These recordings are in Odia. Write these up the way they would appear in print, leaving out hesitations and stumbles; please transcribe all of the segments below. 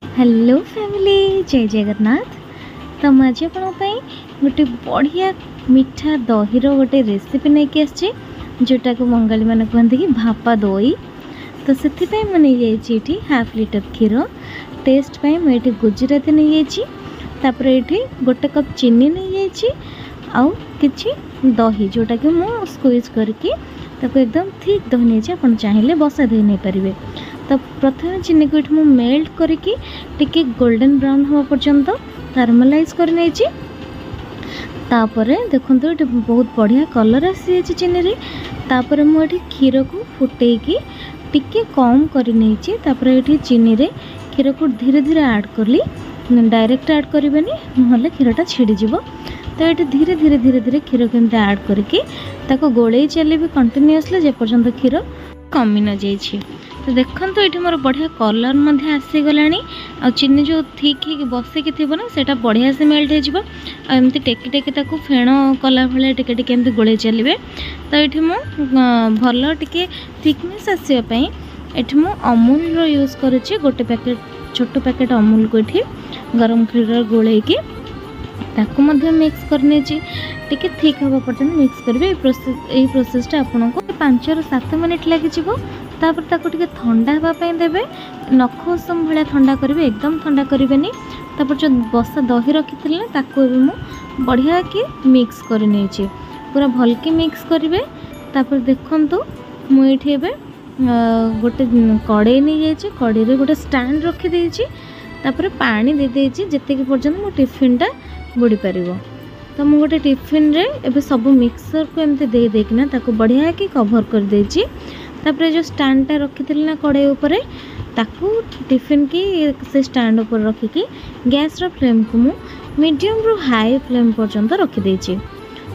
ହ୍ୟାଲୋ ଫ୍ୟାମିଲି, ଜୟ ଜଗନ୍ନାଥ। ତ ମୁଁ ଆଜି ଆପଣଙ୍କ ପାଇଁ ଗୋଟେ ବଢ଼ିଆ ମିଠା ଦହିର ଗୋଟେ ରେସିପି ନେଇକି ଆସିଛି, ଯେଉଁଟାକୁ ବଙ୍ଗାଳୀମାନେ କୁହନ୍ତି କି ଭାପା ଦହି। ତ ସେଥିପାଇଁ ମୁଁ ନେଇଯାଇଛି ଏଠି ହାଫ୍ ଲିଟର କ୍ଷୀର। ଟେଷ୍ଟ ପାଇଁ ମୁଁ ଏଠି ଗୁଜୁରାତି ନେଇଯାଇଛି। ତାପରେ ଏଠି 1 କପ୍ ଚିନି ନେଇଯାଇଛି ଆଉ କିଛି ଦହି, ଯେଉଁଟାକି ମୁଁ ସ୍କୁଇଜ୍ କରିକି ତାକୁ ଏକଦମ ଥିକ୍ ଦହି ନେଇଛି। ଆପଣ ଚାହିଁଲେ ବସା ଦହି ନେଇପାରିବେ। ତ ପ୍ରଥମେ ଚିନିକୁ ଏଠି ମୁଁ ମେଲ୍ଟ କରିକି ଟିକେ ଗୋଲ୍ଡେନ୍ ବ୍ରାଉନ୍ ହେବା ପର୍ଯ୍ୟନ୍ତ କାରମେଲାଇଜ୍ କରିନେଇଛି। ତାପରେ ଦେଖନ୍ତୁ, ଏଠି ବହୁତ ବଢ଼ିଆ କଲର୍ ଆସିଯାଇଛି ଚିନିରେ। ତାପରେ ମୁଁ ଏଠି କ୍ଷୀରକୁ ଫୁଟେଇକି ଟିକେ କମ୍ କରିନେଇଛି। ତାପରେ ଏଠି ଚିନିରେ କ୍ଷୀରକୁ ଧୀରେ ଧୀରେ ଆଡ଼୍ କଲି। ଡାଇରେକ୍ଟ ଆଡ଼୍ କରିବେନି, ନହେଲେ କ୍ଷୀରଟା ଛିଡ଼ିଯିବ। ତ ଏଠି ଧୀରେ ଧୀରେ ଧୀରେ ଧୀରେ କ୍ଷୀରକୁ ଏମିତି ଆଡ଼୍ କରିକି ତାକୁ ଗୋଳେଇ ଚାଲିବି କଣ୍ଟିନ୍ୟୁଅସଲି, ଯେପର୍ଯ୍ୟନ୍ତ କ୍ଷୀର କମି ନଯାଇଛି। ତ ଦେଖନ୍ତୁ, ଏଠି ମୋର ବଢ଼ିଆ କଲର୍ ମଧ୍ୟ ଆସିଗଲାଣି ଆଉ ଚିନି ଯେଉଁ ଥିକ୍ ହେଇକି ବସିକି ଥିବ ନା, ସେଇଟା ବଢ଼ିଆ ସେ ମେଲ୍ଟ ହେଇଯିବ। ଆଉ ଏମିତି ଟେକି ଟେକି ତାକୁ ଫେଣ କଲା ଭଳିଆ ଟିକେ ଟିକେ ଏମିତି ଗୋଳେଇ ଚାଲିବେ। ତ ଏଠି ମୁଁ ଭଲ ଟିକେ ଥିକନେସ୍ ଆସିବା ପାଇଁ ଏଠି ମୁଁ ଅମୁଲର ୟୁଜ୍ କରୁଛି। ଗୋଟେ ପ୍ୟାକେଟ୍, ଛୋଟ ପ୍ୟାକେଟ୍ ଅମୁଲକୁ ଏଠି ଗରମ କ୍ଷୀରରେ ଗୋଳେଇକି ତାକୁ ମଧ୍ୟ ମିକ୍ସ କରିନେଇଛି। ଟିକେ ଥିକ୍ ହେବା ପର୍ଯ୍ୟନ୍ତ ମିକ୍ସ କରିବେ। ଏଇ ପ୍ରୋସେସ୍ଟା ଆପଣଙ୍କୁ 5ରୁ 7 ମିନିଟ୍ ଲାଗିଯିବ। ତାପରେ ତାକୁ ଟିକେ ଥଣ୍ଡା ହେବା ପାଇଁ ଦେବେ। ନଖ ଉଷୁମ ଭଳିଆ ଥଣ୍ଡା କରିବେ, ଏକଦମ ଥଣ୍ଡା କରିବେନି। ତାପରେ ଯେଉଁ ବସା ଦହି ରଖିଥିଲି ନା, ତାକୁ ଏବେ ମୁଁ ବଢ଼ିଆକି ମିକ୍ସ କରିନେଇଛି। ପୁରା ଭଲକି ମିକ୍ସ କରିବେ। ତାପରେ ଦେଖନ୍ତୁ, ମୁଁ ଏଇଠି ଏବେ ଗୋଟେ କଡ଼େଇ ନେଇଯାଇଛି। କଡ଼େଇରେ ଗୋଟେ ଷ୍ଟାଣ୍ଡ ରଖିଦେଇଛି। ତାପରେ ପାଣି ଦେଇଦେଇଛି ଯେତିକି ପର୍ଯ୍ୟନ୍ତ ମୋ ଟିଫିନ୍ଟା ବୁଡ଼ି ପାରିବ। ତ ମୁଁ ଗୋଟେ ଟିଫିନ୍ରେ ଏବେ ସବୁ ମିକ୍ସରକୁ ଏମିତି ଦେଇ ଦେଇକିନା ତାକୁ ବଢ଼ିଆକି କଭର୍ କରିଦେଇଛି। ତାପରେ ଯେଉଁ ଷ୍ଟାଣ୍ଡଟା ରଖିଥିଲି ନା କଡ଼େଇ ଉପରେ, ତାକୁ ଟିଫିନ୍ କି ସେ ଷ୍ଟାଣ୍ଡ ଉପରେ ରଖିକି ଗ୍ୟାସ୍ର ଫ୍ଲେମ୍କୁ ମୁଁ ମିଡ଼ିୟମ୍ରୁ ହାଇ ଫ୍ଲେମ୍ ପର୍ଯ୍ୟନ୍ତ ରଖିଦେଇଛି।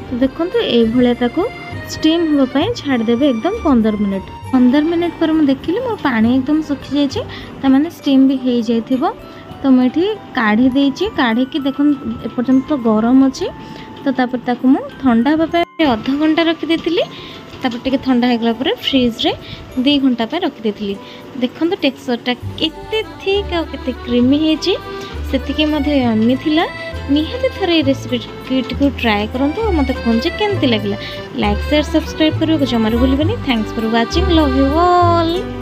ତ ଦେଖନ୍ତୁ, ଏଇଭଳିଆ ତାକୁ ଷ୍ଟିମ୍ ହେବା ପାଇଁ ଛାଡ଼ିଦେବେ ଏକଦମ 15 ମିନିଟ୍। 15 ମିନିଟ୍ ପରେ ମୁଁ ଦେଖିଲି ମୋର ପାଣି ଏକଦମ ଶୁଖିଯାଇଛି, ତାମାନେ ଷ୍ଟିମ୍ ବି ହେଇଯାଇଥିବ। ତ ମୁଁ ଏଠି କାଢ଼ି ଦେଇଛି। କାଢ଼ିକି ଦେଖନ୍ତୁ, ଏପର୍ଯ୍ୟନ୍ତ ତ ଗରମ ଅଛି। ତ ତାପରେ ତାକୁ ମୁଁ ଥଣ୍ଡା ହେବା ପାଇଁ ଅଧ ଘଣ୍ଟା ରଖିଦେଇଥିଲି। ତାପରେ ଟିକେ ଥଣ୍ଡା ହେଇଗଲା ପରେ ଫ୍ରିଜ୍ରେ 2 ଘଣ୍ଟା ପାଇଁ ରଖିଦେଇଥିଲି। ଦେଖନ୍ତୁ, ଟେକ୍ସଚର୍ଟା କେତେ ଥିକ୍ ଆଉ କେତେ କ୍ରିମି ହେଇଛି, ସେତିକି ମଧ୍ୟ ୟମି ଥିଲା। ନିହାତି ଥରେ ଏଇ ରେସିପିଟିକୁ ଟ୍ରାଏ କରନ୍ତୁ ଆଉ ମୋତେ କୁହନ୍ତୁ ଯେ କେମିତି ଲାଗିଲା। ଲାଇକ୍, ସେୟାର, ସବସ୍କ୍ରାଇବ୍ କରିବାକୁ ଜମାରୁ ଭୁଲିବେନି। Thanks for watching, love you all.